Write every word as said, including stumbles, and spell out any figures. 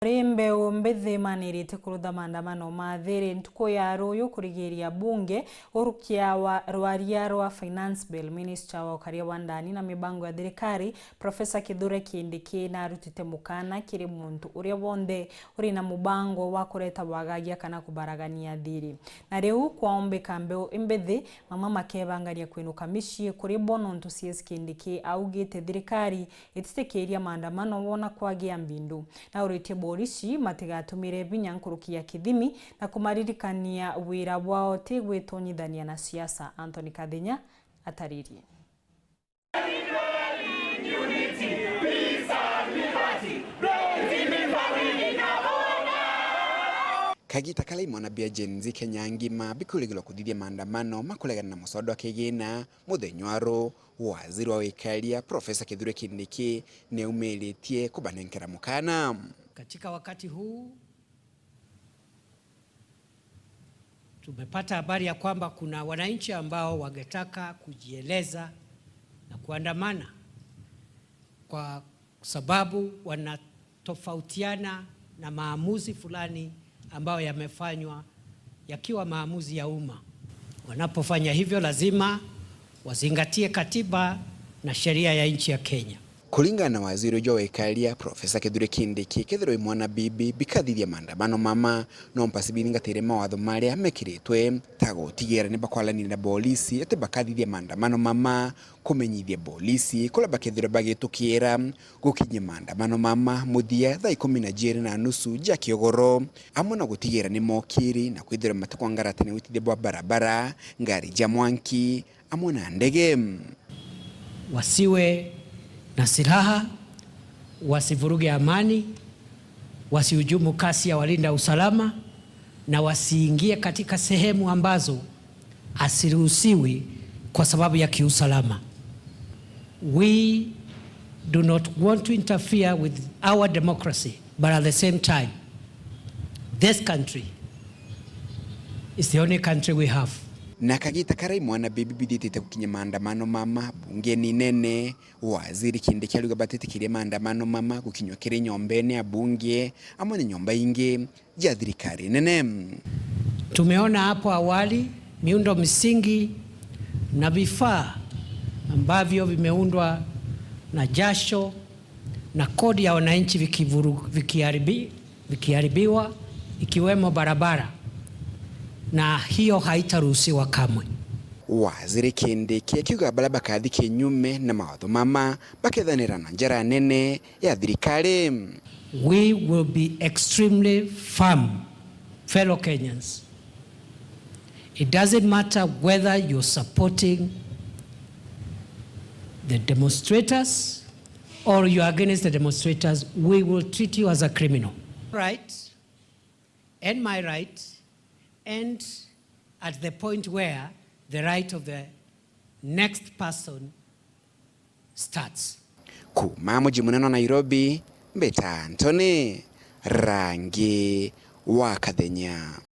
Ari mbeu mbithi manirite kurutha maandamano ma thiri ntuku ya ruyu kurigiria bunge urukia wa rwaria rwa Finance Bill. Minister wa ukaria wa ndani na mibango ya thirikari, Professor Kithure Kindiki, narutite mukana kiri muntu uria wonthe uri na mubango wa kureta wagagia kana kubaragania thiri. Na riu kwaombika mbeu imbithi, mama makebangania kwinuka micii kuri bo, nontu C S Kindiki augite thirikari ititikiria maandamano wona kwagia mbindu. Na uritie borisi matigatumire vinya nkuruki ya kithimi na kumaririkania wira bwao ti gwitonyithania na siasa. Anthony Kathinya ataririe. Kagita karia imwana bia Gen Z Kenya ngima bikurigirwa kuthithia maandamano makuregana na muswada wa kigina, muthenya wa ru, waziri wa wikaria, Professor Kithure Kindiki, neumiritie kubanenkera mukana. Katika wakati huu, tumepata habari ya kwamba kuna wananchi ambao wangetaka kujieleza na kuandamana kwa sababu wanatofautiana na maamuzi fulani ambayo yamefanywa yakiwa maamuzi ya umma. Wanapofanya hivyo, lazima wazingatie katiba na sheria ya nchi ya Kenya. Kuringana na waziri uju wa wikaria, Professor Kithure Kindiki, kethirwa imwana bibi bikathithia maandamano mama, no mpasi bithingatire mawatho maria mekiritwe, ta gutigira ni bakwarania na bolisi ati bakathithia maandamano mama, kumenyithia bolisi kuria bakethirwa bagitukira gukinyia maandamano mama muthia thaa ikumi na jiiri na nusu jia kiogoro, amwe na gutigira ni mokiri na kwithirwa matikwangaratania witithia bwa barabara, ngari ja mwanki, amwe na ndege. Wasiwe na silaha, wasivuruge amani, wasihujumu kazi ya walinda usalama, na wasiingie katika sehemu ambazo asiruhusiwi kwa sababu ya kiusalama. We do not want to interfere with our democracy, but at the same time, this country is the only country we have. Na kagita karia imwana bibi bithitite gukinya maandamano mama bungeni nene, waziri Kindiki ariuga batitikirie maandamano mama gukinywa kiri nyombene ya bunge amwe na nyomba ingi ja thirikari nene. Tumeona hapo awali miundo misingi na vifaa ambavyo vimeundwa na jasho na kodi ya wananchi vikivuru-, vikiharibi-, vikiharibiwa, ikiwemo barabara, na hiyo haitaruhusiwa kamwe. Waziri Kindiki akiuga baria bakathi kinyume na mawatho mama bakethanira na njara nene ya thirikari. We will be extremely firm, fellow Kenyans. It doesn't matter whether you're supporting the demonstrators or you're against the demonstrators, we will treat you as a criminal. Right, and my right, and at the point where the right of the next person starts. Kuuma muji munene wa Nairobi, mbita Anthony Rangi wa Kathenya.